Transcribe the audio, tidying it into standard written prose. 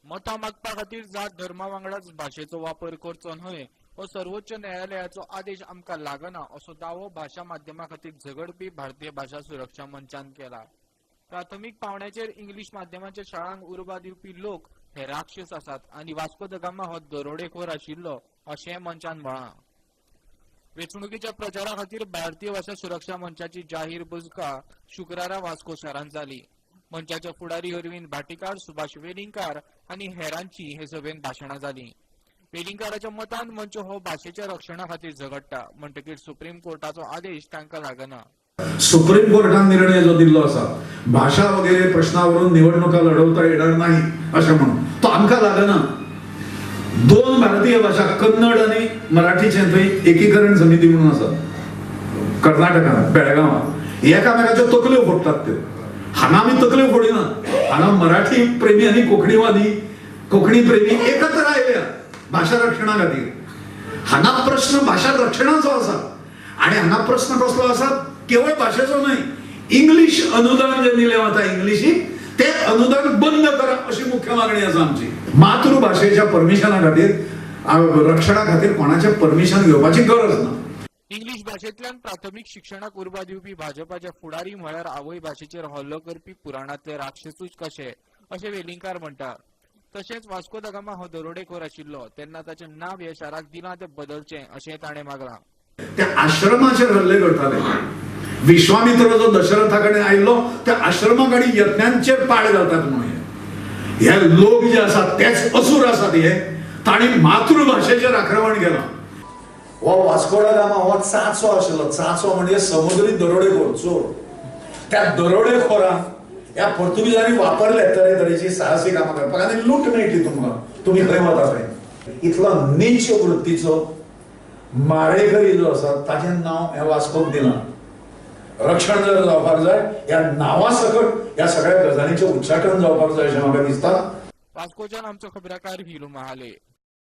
मतां मागपा खातीर जात धर्मा वांगडाच भाशेचो वापर करचो न्हय हो सर्वोच्च न्यायालयाचो आदेश आमकां लागना असो दावो भाशा माध्यमा खातीर झगडपी भारतीय भाशा सुरक्षा मंचान केला. प्राथमीक पावंड्याचेर इंग्लीश माध्यमाच्या शाळांक उर्बा दिवपी लोक हे राक्षस आसात आनी वास्को the Gama हो दरोडेखोर आशिल्लो अशें मंचान म्हळां. वेंचणुकेच्या प्रचारा खातीर भारतीय भाशा सुरक्षा मंचाची जाहीर बसका शुक्रारा वास्को शारांत जाली. मंचाचे फुडारी अरविंद भाटीकार, सुभाष वेलिंगकार आनी हेरांची हे सभेंत भाशणां जाली. वेलिंगकाराच्या मतान मंच हो भाशेच्या रक्षणा खातीर झगडटा, म्हणटकीर सुप्रीम कोर्टाचो आदेश तांकां लागना. सुप्रीम कोर्टान निर्णय जो दिल्लो आसा, भाशा वगैरे प्रश्नावरून निवडणुका लढवता येणार नाही अशें म्हणून, तो आमकां लागना. दोन भारतीय भाशा कन्नड आनी मराठीचें थंय एकीकरण समिती म्हणून आसा कर्नाटकांत बेळगांवां, एकामेकाच्यो तकल्यो फोडटात त्यो. हांगा आमी तकल्यो फोडिना, हांगा मराठी प्रेमी आनी कोंकणीवादी, कोंकणी प्रेमी एकत्र आयल्या भाशा रक्षणा खातीर. हांगा प्रश्न भाशा रक्षणाचो आसा आनी हांगा प्रश्न कसलो आसा, केवळ भाशेचो न्हय. इंग्लीश अनुदान जें दिलें वता इंग्लिशीक, तें अनुदान बंद करा अशी मुख्य मागणी आसा आमची. मातृभाशेच्या परमिशना खातीर, रक्षणा खातीर कोणाचें परमिशन घेवपाची गरज ना. इंग्लीश भाशेंतल्यान प्राथमीक शिक्षणाक उर्बा दिवपी भाजपाचे फुडारी म्हळ्यार आवय भाशेचेर हल्लो करपी पुराणांतले राक्षसूच कशे अशें वेलिंगकार म्हणटा. तशेंच वास्को the Gama हो दरोडेखोर आशिल्लो तेन्ना ताचें नांव ह्या शाराक दिलां तें बदलचें अशें ताणें मागलां. त्या आश्रमाचेर हल्ले करताले. विश्वामित्र जो दशरथा कडेन आयिल्लो त्या आश्रमा कडेन यज्ञांचेर पाड घालतात म्हणून हे लोक जे आसात तेच असूर आसात. हे तांणी मातृभाशेचेर आक्रमण केलां. हो वास्को दा गामा हो चाचो आशिल्लो. चाचो म्हणजे समुद्री दरोडेखोर, चोर. त्या दरोडेखोरांक ह्या पोर्तुगीजांनी वापरले तरेतरेची साहसी कामां करपाक आनी लूट मेळटली तुमकां, तुमी खंय वता थंय. इतलो नीच वृत्तीचो मारेकरी जो आसा ताचें नांव हें वास्कोक दिलां. रक्षण जर जावपाक जाय, ह्या नांवा सकट ह्या सगळ्या गजालींचें उच्चाटन जावपाक जाय अशें म्हाका दिसता. वास्कोच्यान आमचो खबराकार हिरू महाले.